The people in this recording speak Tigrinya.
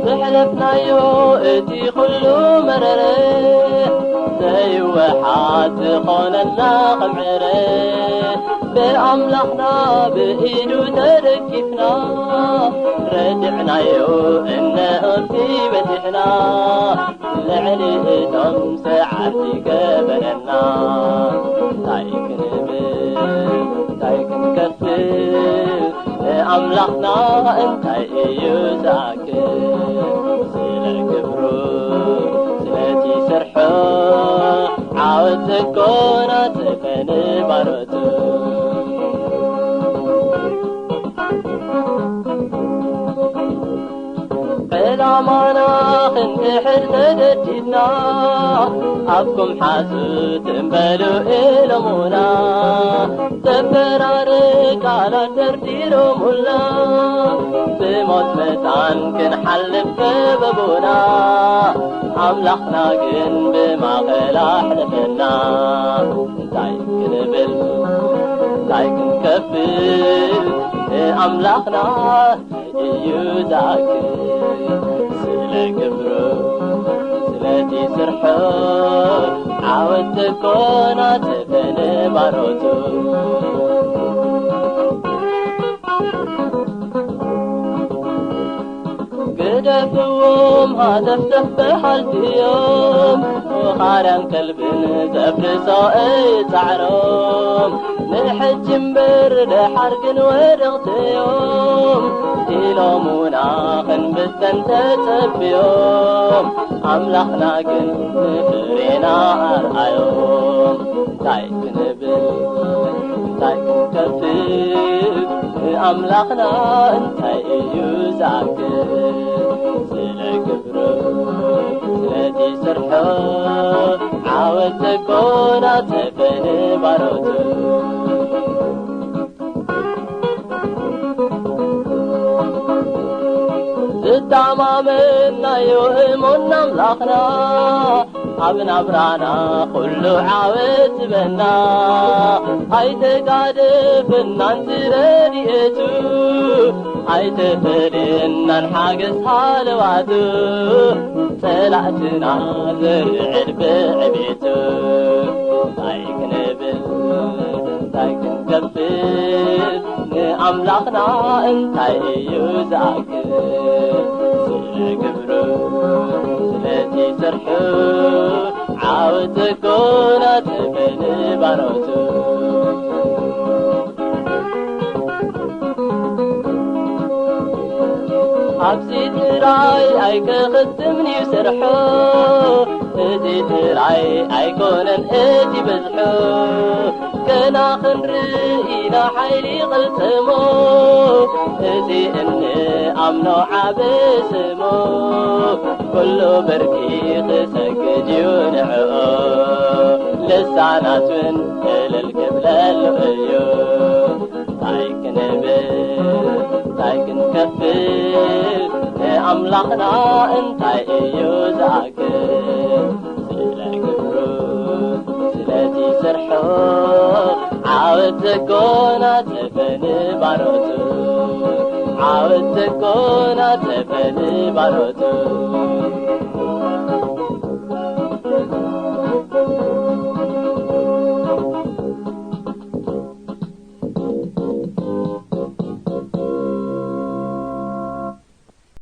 ዘሕለፍናዮ እቲ ኩሉ መረረ፣ ዘይወሓጥ ዝኾነና ኸምዕረ፣ ብኣምላኽና ብኢዱ ተደጊፍና፣ ረዲዕናዮ እነሆ በጺሕና። ልዕሊ እቶም ሰዓርቲ ገበረና። እንታይ ክንብል፣ እንታይ ክንከፍል፣ ንኣምላኽና እንታይ እዩ ዝኣክል? ስለ ግብሩ፣ ስለቲ ስርሑ፣ ዓወት ጽድቁና ተፈኒ ባሮቱ። ዕላማና ክንድሕር ተገዲድና፣ ኣብኩም ሓዙ ትንበሉ ኢሎሙና። ዘበራርቅ ቃላት ደርዲሮሙልና፣ ብሞት መታን ክንሓልፍ ከበቡና። ኣምላኽና ግን ብማእከል ኣሕለፈና። እንታይ ክንብል፣ እንታይ ክንከፍል፣ ንኣምላኽና እዩ ዝኣክል። ስለ ግብሩ፣ ስለቲ ስርሑ፣ ዓወት ጽድቁና ተፈኒ ባሮቱ። ግደፍዎም፣ ሃተፍተፍ በሃልቲ እዮም፣ ወኻርያን ከልብን ዘፍርሶ እዩ ጻዕሮም። ንሕጂ እምበር ደሓር ግን ወደቕቲ እዮም፣ ኢሎሙና ክንብተን ተጸብዮም። ኣምላኽና ግን ንፍሬና ኣርኣዮም። እንታይ ክንብል፣ እንታይ ክንከፍል፣ ንኣምላኽና እንታይ እዩ ዝኣክል? ስለ ግብሩ፣ ስለቲ ስርሑ፣ ዓወት ጽድቁና ተፈኒ ባሮቱ። ዝተማመናዮ እሙን ኣምላኽና፣ ኣብ ናብራና ኩሉ ዓወት ዝበና። ኣይተጋደፈናን ዝረድኤቱ፣ ኣይተፈለየናን ሓገዝ ሃለዋቱ። ጸላእትና ዝርዕድ ብዕቤቱ። እንታይ ክንብል፣ እንታይ ክንከፍል፣ ንኣምላኽና እንታይ እዩ ዝኣክል? ስለ ግብሩ፣ ስለቲ ስርሑ፣ ዓወት ጽድቁና ተፈኒ ባሮቱ። ኣብዚ ጥራይ ኣይክኽትምን እዩ ስርሑ፣ እዚ ጥራይ ኣይኮነን እቲ ብዝሑ። ገና ክንርኢ ኢና ሓይሊ ቅልጽሙ፣ እዚ እንኣምኖ ዓቢ ስሙ። ኩሉ ብርኪ ክሰግድ እዩ ንዕኡ፣ ልሳናት እውን እልል ክብለሉ እዩ። እንታይ ክንብል፣ እንታይ ክንከፍል፣ ንኣምላኽና እንታይ እዩ ዝኣክል? ስለ ግብሩ፣ ስለቲ ስርሑ፣ ዓወት ጽድቁና ተፈኒ ባሮቱ። ዓወት ጽድቁና ተፈኒ ባሮቱ።